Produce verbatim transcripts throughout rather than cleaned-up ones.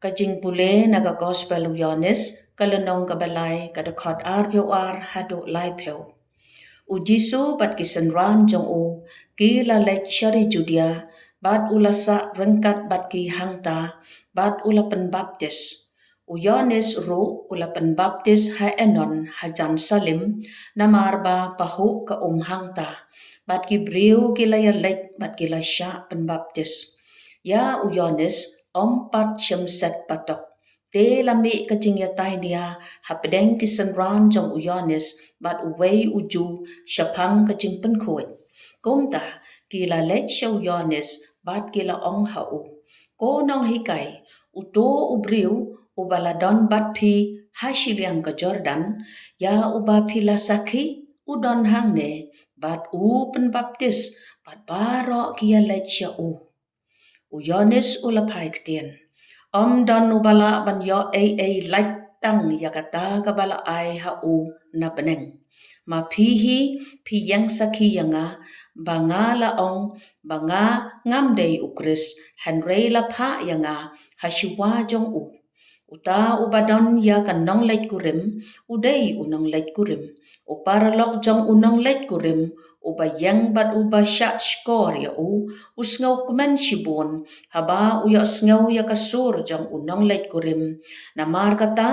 Ka jingpule na ka Gospel u Ïoannis, ka lynnong kaba lai, ka dkhot arphew ar haduh laiphew. U Jisu bad ki synran jong u ki la leit sha ri Judia, bad u la sah ryngkat bad ki hangta, bad u la pynbaptis. U Ïoannis ruh u la pynbaptis ha Enon hajan Salim, namar ba pahuh ka um hangta, bad ki briew ki la ïaleit bad ki la shah pynbaptis. Ïa u Ïoannis ym pat shymset patok, te la mih ka jingïatai nia hapdeng ki synran jong u Ïoannis bad uwei u Jiw shaphang ka jingpynkhuid. Kumta ki la leit sha u Ïoannis bad ki la ong ha u, Ko nonghikai, uto u briew uba la don bad phi ha shiliang ka Jordan, ïa uba phi la sakhi, u don hangne, bad u pynbaptis, bad baroh ki ïaleit sha u. U Ïoannis u la phai ktien, Ym don uba lah ban ïoh ei ei lait tang ïa kata kaba la ai ha u na bneng. Ma phi hi phi ïeng sakhi ïa nga, ba nga la ong ba nga ngam dei u Khrist, hynrei la phah ïa nga ha shuwa jong u. Uta uba don ïa ka nongleit kurim, u dei u nongleit kurim. U paralok jong u nongleit kurim, uba ïeng bad uba shah shkor ïa u, u sngewkmen shibun haba u ïohsngew ïa ka sur jong u nongleit kurim. Namar kata,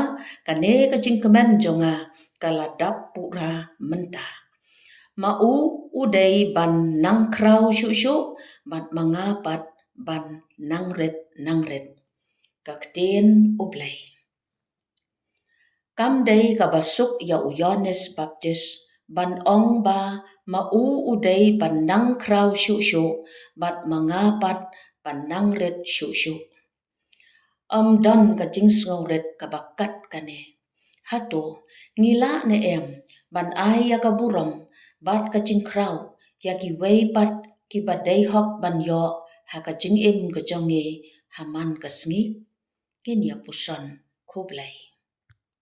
kane ka jingkmen jong nga ka la dap pura mynta. Ma u u dei ban nang khraw shuh shuh, bad ma nga pat ban nang rit nang rit. Ka ktien U Blei. Kam dei kaba suk ïa u Ïoannis Baptis ban ong ba ma u u dei ban nang khraw shuh shuh, bad ma nga pat ban nang rit shuh shuh. Ym don ka jingsngewrit kaba kat kane. Hato ngi lah ne em ban ai ïa ka burom bad ka jingkhraw ïa kiwei pat kiba dei hok ban ïoh ha ka jingim ka jong ngi ha man ka sngi? Ngin ïa puson. Khublei.